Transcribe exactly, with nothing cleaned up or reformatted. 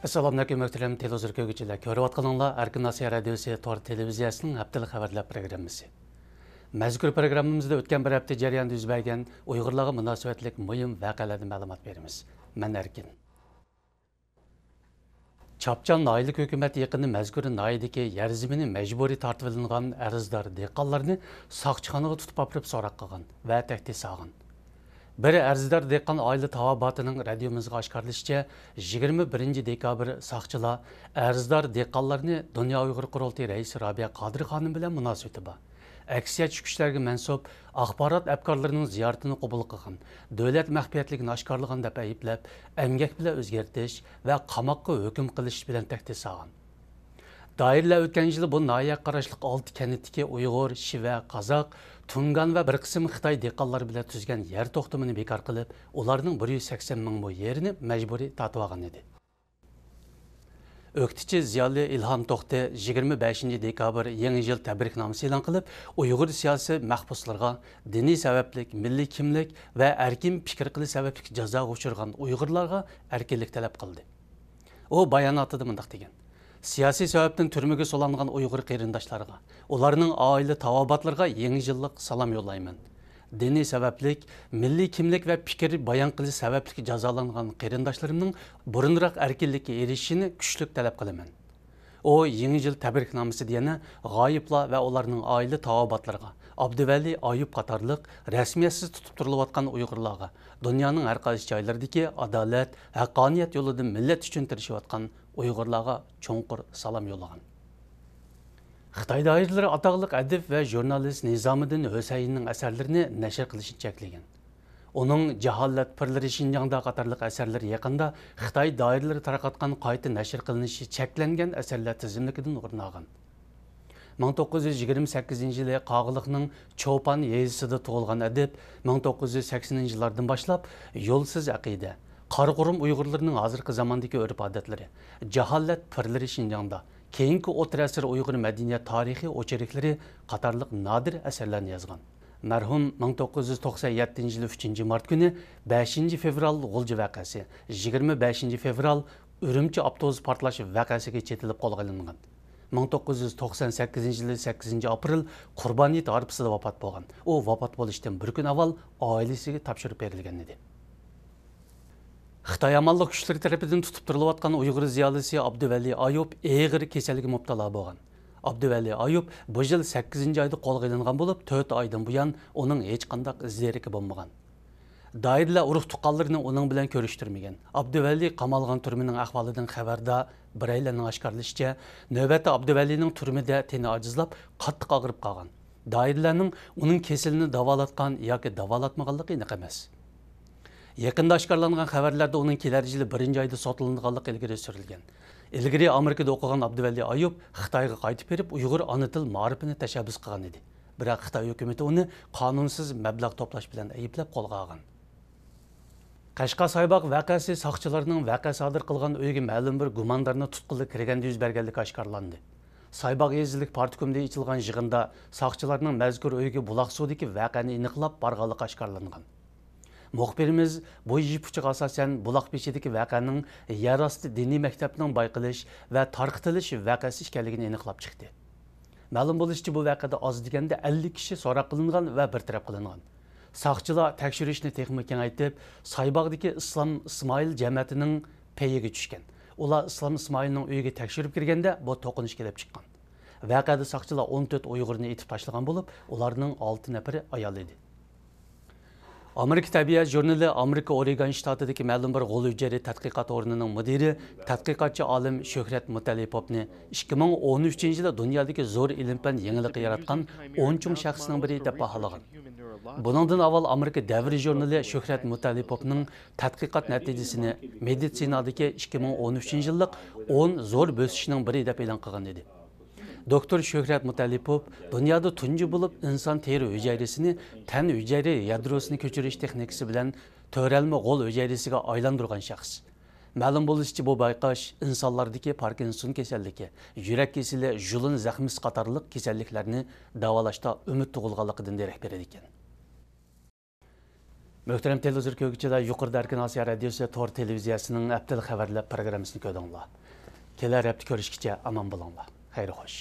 ئەسسالامۇئەلەيكۇم، مۆھتەرەم تېلېۋىزور كۆرگۈچىلەر. كۆرۈۋاتقىنىڭلار ئەركىن ئاسىيا رادىيوسى تور تېلېۋىزىيەسىنىڭ ھەپتىلىك خەۋەرلەر پروگراممىسى. مەزكۇر پروگراممىمىزدا ئۆتكەن بىر ھەپتە جەريانىدا يۈز بەرگەن ئۇيغۇرلارغا مۇناسىۋەتلىك مۇھىم ۋەقەلەردىن مەلۇمات بېرىمىز. مەن ئەركىن. چاپچان ناھىيەلىك ھۆكۈمەت يېقىندا مەزكۇر ناھىيەدىكى يەر زېمىنى مەجبۇرىي تارتىۋېلىنغان ئەرزدار دېھقانلارنى ساقچىخانىغا تۇتۇپ ئاپىرىپ سوراق قىلغان ۋە تەھدىت سالغان. بىر ئەرزدار دېھقان ئائىلە تاۋابىئاتىنىڭ رادىيومىزغا ئاشكارىلىشىچە، يىگىرمە بىرىنچى دېكابىر ساقچىلار ئەرزدار دېھقانلارنى دۇنيا ئۇيغۇر قۇرۇلتىيى رەئىسى رابىيە قادىر خانىم بىلەن مۇناسىۋىتى بار، ئەكسىيەتچى كۈچلەرگە مەنسۇپ ئاخبارات ئەپكارلىرىنىڭ زىيارىتىنى قوبۇل قىلغان، دۆلەت مەخپىيەتلىكىنى ئاشكارىلىغان دەپ ئەيىبلەپ، ئەمگەك بىلەن ئۆزگەرتىش ۋە قاماققا ھۆكۈم قىلىش بىلەن تەھدىت سالغان. دائىرىلەر ئۆتكەن يىلى بۇ ناھىيەگە قاراشلىق ئالتە كەنتتىكى ئۇيغۇر، شىۋە، قازاق، تۇڭگان ۋە بىر قىسىم خىتاي دېھقانلىرى بىلەن تۈزگەن يەر توختىمىنى بىكار قىلىپ، ئۇلارنىڭ بىر يۈز سەكسەن مىڭ مو يېرىنى مەجبۇرىي تارتىۋالغان ئىدى. ئۆكتىچى زىيالىي ئىلھام توختى يىگىرمە بەشىنچى دېكابىر يېڭى يىل تەبرىكنامىسى ئېلان قىلىپ، ئۇيغۇر سىياسىي مەھبۇسلىرىغا دىنىي سەۋەبلىك، مىللىي كىملىك ۋە ئەركىن پىكىر قىلىش سەۋەبلىك جازاغا ئۇچرىغان ئۇيغۇرلارغا ئەركىنلىك تەلەپ قىلدى. ئۇ باياناتىدا مۇنداق دېگەن: سىياسىي سەۋەبتىن تۈرمىگە سولانغان ئۇيغۇر قېرىنداشلارغا، ئۇلارنىڭ ئائىلە تاۋابىئاتلىرىغا يېڭى يىللىق سالام يوللايمەن. دىنىي سەۋەبلىك، مىللىي كىملىك ۋە پىكىر بايان قىلىش سەۋەبلىك جازالانغان قېرىنداشلىرىمنىڭ بۇرۇنراق ئەركىنلىككە ئېرىشىشىنى كۈچلۈك تەلەپ قىلىمەن. ئۇ يېڭى يىل تەبرىكنامىسىدە يەنە غايىبلار ۋە ئۇلارنىڭ ئائىلە تاۋابىئاتلىرىغا، ئابدۇۋەلى ئايۇپ قاتارلىق رەسمىيەتسىز تۇتۇپ تۇرۇلۇۋاتقان ئۇيغۇرلارغا، دۇنيانىڭ ھەر قايسى جايلىرىدىكى ئادالەت، ھەققانىيەت يولىدا مىللەت ئۈچۈن تىرىشىۋاتقان ئۇيغۇرلارغا چوڭقۇر سالام يوللىغان. خىتاي دائىرىلىرى ئاتاقلىق ئەدىب ۋە ژۇرنالىست نىزامىدىن ھۈسەيىننىڭ ئەسەرلىرىنى نەشر قىلىشنى چەكلىگەن. ئۇنىڭ جاھالەت پىرلىرى شىنجاڭدا قاتارلىق ئەسەرلىرى يېقىندا خىتاي دائىرىلىرى تارقاتقان قايتا نەشر قىلىنىشى چەكلەنگەن ئەسەرلەر تىزىملىكىدىن ئورۇن ئالغان. مىڭ توققۇز يۈز يىگىرمە سەككىزىنچى يىلى قاغىلىقنىڭ چوپان يېزىسىدا تۇغۇلغان ئەدىب مىڭ توققۇز يۈز سەكسىنىنچى يىللاردىن باشلاپ يولسىز ئەقىدە، قاراقۇرۇم ئۇيغۇرلىرىنىڭ ھازىرقى زاماندىكى ئۆرپ-ئادەتلىرى، جاھالەت پىرلىرى شىنجاڭدا، كېيىنكى ئوتتۇرا ئەسىر ئۇيغۇر مەدەنىيەت تارىخىي ئوچېركلىرى قاتارلىق نادىر ئەسەرلەرنى يازغان. مەرھۇم مىڭ توققۇز يۈز توقسەن يەتتىنچى يىلى ئۈچىنچى مارت كۈنى، بەشىنچى فېۋرال غۇلجا ۋەقەسى، يىگىرمە بەشىنچى فېۋرال ئۈرۈمچى ئاپتوبۇس پارتلاش ۋەقەسىگە چېتىلىپ قولغا ئېلىنغان. مىڭ توققۇز يۈز توقسەن سەككىزىنچى يىلى سەككىزىنچى ئاپرېل قۇربان ھېيت ھارپىسىدا ۋاپات بولغان. ئۇ ۋاپات بولۇشتىن بىر كۈن ئاۋۋال ئائىلىسىگە تاپشۇرۇپ بېرىلگەن ئىدى. خىتاي ئامانلىق كۈچلىرى تەرىپىدىن تۇتۇپ تۇرۇلۇۋاتقان ئۇيغۇر زىيالىيسى ئابدۇۋەلى ئايۇپ ئېغىر كېسەلگە مۇپتىلا بولغان. ئابدۇۋەلى ئايۇپ بۇ يىل سەككىزىنچى ئايدا قولغا ئېلىنغان بولۇپ، تۆت ئايدىن بۇيان ئۇنىڭ ھېچقانداق ئىز-دېرىكى بولمىغان. دائىرىلەر ئۇرۇق-تۇغقانلىرىنى ئۇنىڭ بىلەن كۆرۈشتۈرمىگەن. ئابدۇۋەلى قامالغان تۈرمىنىڭ ئەھۋالىدىن خەۋەردار بىرەيلەننىڭ ئاشكارىلىشىچە، نۆۋەتتە ئابدۇۋەلىنىڭ تۈرمىدە تېنى ئاجىزلاپ، قاتتىق ئاغرىپ قالغان. دائىرىلەرنىڭ ئۇنىڭ كېسىلىنى داۋالاتقان ياكى داۋالاتمىغانلىقى ئېنىق ئەمەس. يېقىندا ئاشكارىلانغان خەۋەرلەردە ئۇنىڭ كېلەر يىلى بىرىنچى ئايدا سوتلىنىدىغانلىقى ئىلگىرى سۈرۈلگەن. ئىلگىرى ئامېرىكىدا ئوقۇغان ئابدۇۋەلى ئايۇپ خىتايغا قايتىپ بېرىپ، ئۇيغۇر ئانا تىل مائارىپىنى تەشەببۇس قىلغان ئىدى. بىراق خىتاي ھۆكۈمىتى ئۇنى قانۇنسىز مەبلەغ توپلاش بىلەن ئەيىبلەپ قولغا ئالغان. قەشقەر سايباغ ۋەقەسى ساقچىلارنىڭ ۋەقە سادىر قىلغان ئۆيىگە مەلۇم بىر گۇماندارنى تۇتقىلى كىرگەندە يۈز بەرگەنلىكى ئاشكارىلاندى. سايباغ يېزىلىك پارتكومدا ئېچىلغان يىغىندا ساقچىلارنىڭ مەزكۇر ئۆيگە بۇلاقسۇدىكى ۋەقەنى ئېنىقلاپ بارغانلىقى ئاشكارىلانغان. مۇخبىرىمىز بۇ يىپ ئۇچىغا ئاساسەن بۇلاق بېشىدىكى ۋەقەنىڭ يەر ئاستى دىنىي مەكتەپنىڭ بايقىلىش ۋە تارقىتىلىش ۋەقەسى ئىكەنلىكىنى ئېنىقلاپ چىقتى. مەلۇم بولۇشىچە، بۇ ۋەقەدە ئاز دېگەندە ئەللىك كىشى سوراق قىلىنغان ۋە بىر تەرەپ قىلىنغان. ساقچىلار تەكشۈرۈشنى تېخىمۇ كېڭەيتىپ، سايباغدىكى ئىسلام ئىسمائىل جەمەتىنىڭ پېيىگە چۈشكەن. ئۇلار ئىسلام ئىسمائىلنىڭ ئۆيىگە تەكشۈرۈپ كىرگەندە، بۇ توقۇنۇش كېلىپ چىققان. ۋەقەدە ساقچىلار ئون تۆت ئۇيغۇرنى ئېتىپ تاشلىغان بولۇپ، ئۇلارنىڭ ئالتە نەپىرى ئايال ئىدى. ئامېرىكا تەبىئىيات ژۇرنىلى ئامېرىكا ئورېگان شتاتىدىكى مەلۇم بىر غول ھۈجەيرە تەتقىقات ئورنىنىڭ مۇدىرى، تەتقىقاتچى ئالىم شۆھرەت مۇتەللىپوۋنى ئىككى مىڭ ئون ئۈچىنچى يىلى دۇنيادىكى زور ئىلىم-پەن يېڭىلىقى ياراتقان ئون چوڭ شەخسنىڭ بىرى دەپ باھالىغان. بۇنىڭدىن ئاۋۋال ئامېرىكا دەۋر ژۇرنىلى شۆھرەت مۇتەللىپوۋنىڭ تەتقىقات نەتىجىسىنى مېدىتسىنادىكى ئىككى مىڭ ئون ئۈچىنچى يىللىق ئون زور بۆسۈشنىڭ بىرى دەپ ئېلان قىلغان ئىدى. دوكتور شۆھرەت مۇتەللىپوف دۇنيادا تۇنجى بولۇپ ئىنسان تېرە ھۈجەيرىسىنى تەن ھۈجەيرە يادروسىنى كۆچۈرۈش تېخنىكىسى بىلەن تۆرەلمە غول ھۈجەيرىسىگە ئايلاندۇرغان شەخس. مەلۇم بولۇشىچە، بۇ بايقاش ئىنسانلاردىكى پاركىنسون كېسەللىكى، يۈرەك كېسىلى، ژۇلۇن زەخمىسى قاتارلىق كېسەللىكلەرنى داۋالاشتا ئۈمىد تۇغۇلغانلىقىدىن دېرەك بېرىدىكەن. مۆھتەرەم تېلېۋىزور كۆرگۈچىلەر، يۇقىرىدا ئەركىن ئاسىيا رادىيوسى تور تېلېۋىزىيەسىنىڭ ھەپتىلىك خەۋەرلەر پروگراممىسىنى كۆردۈڭلار. كېلەر ھەپتە كۆرۈشكىچە ئامان بولۇڭلار. خەير خوش.